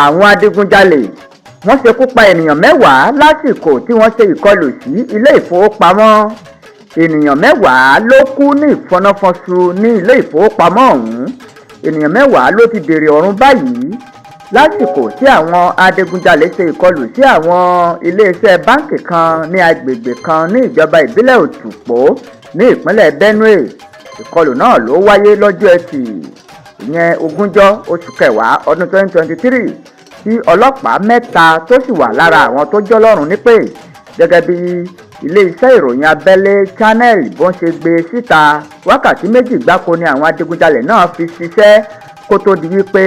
Àwọn adigunjalè wọ́n ṣekú pa ènìyàn 10 lásìkò tí wọ́n ṣe ìkọlù sí ilé ìfowópamọ́. Ènìyàn 10 ló kú ní ìfọnáfọnṣu ní ilé ìfowópamọ́ ọ̀hún. Ènìyàn 10 ló ti dèrò ọ̀run báyìí lásìkò tí àwọn adigunjalè ṣe ìkọlù sí àwọn iléeṣẹ́ báǹkì kan ní agbègbè kan ní ìjọba ìbílẹ̀ Òtùpó ní ìpínlẹ̀ Benue. Ìkọlù náà ló wáyé lọ́jọ́ Ẹtì, ìyẹn 20 oṣù kẹwàá ọdún 2023, tí ọlọ́pàá mẹ́ta tó sì wà lára àwọn tó jọlọ́run nípè, gẹ́gẹ́ bí iléeṣẹ́ ìròyìn abẹ́lé Channel bó ń ṣe gbé e síta. Wákàtí 2 gbáko ni àwọn adigunjalè náà fi ṣiṣẹ́ kó tó di wípé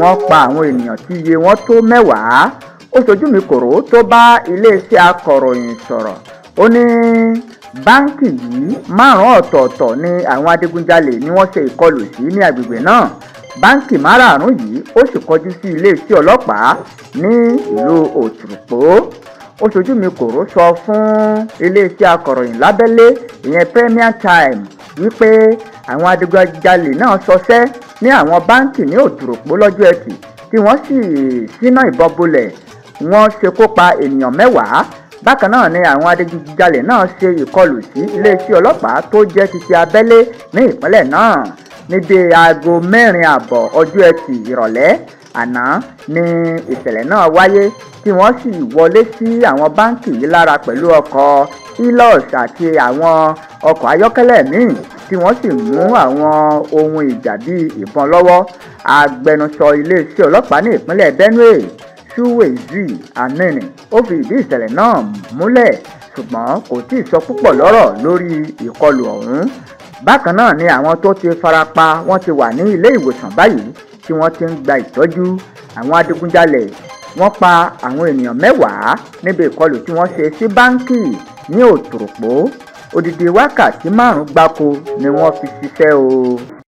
wọ́n pa àwọn ènìyàn tí iye wọn tó 10. Ó ṣojú mi kòró tó bá iléeṣẹ́ akọ̀ròyìn sọ̀rọ̀. Ó ní báńkì yìí márùn-ún ọ̀tọ̀ọ̀tọ̀ ni àwọn adigunjalè ni wọ́n ṣe ìkọlù sí ní agbègbè náà. Báńkì márààrún yìí ó sì kọjú sí iléeṣẹ́ ọlọ́pàá ní ìlú Òtùrùpó. Ó ṣojú mi kòró sọ fún iléeṣẹ́ akọ̀ròyìn lábẹ́lé, ìyẹn Premier Time, wípé àwọn adigunjalè náà ṣọṣẹ́ ní àwọn báńkì ní Òtùrùpó lọ́jọ́ Ẹtì, tí wọ́n sì ṣínà ìbọn bolẹ̀. Wọ́n ṣekú pa ènìyàn 10. Bákan náà ni àwọn adigunjalè náà ṣe ìkọlù sí iléeṣẹ́ ọlọ́pàá tó jẹ́ ti abẹ́lé ní ìpínlẹ̀ náà. Níbi aago 4:30 ọjọ́ Ẹtì ìrọ̀lẹ́ àná ni ìṣẹ̀lẹ̀ náà wáyé, tí wọ́n sì wọlé sí àwọn báńkì yìí lára pẹ̀lú ọkọ̀ Hilux àti àwọn ọkọ̀ ayọ́kẹ́lẹ́ míì, tí wọ́n sì mú àwọn ohun ìjà bíi ìbọn lọ́wọ́. Agbẹnusọ iléeṣẹ́ ọlọ́pàá ní ìpínlẹ̀ Benue, Chukwueze Anini, ó fi ìdí ìṣẹ̀lẹ̀ náà múlẹ̀, ṣùgbọ́n kò tí ì sọ púpọ̀ lọ́rọ̀ lórí ìkọlù ọ̀hún. Bákan náà ni àwọn tó ti fara pa wọ́n ti wà ní ilé ìwòsàn báyìí tí wọ́n ti ń gba ìtọ́jú. Àwọn adigunjalè wọ́n pa àwọn ènìyàn 10 níbi ìkọlù tí wọ́n ṣe sí báńkì ní Òtòròpó. Odidi wákàtí 5 gbáko ni wọ́n fi ṣiṣẹ́ o.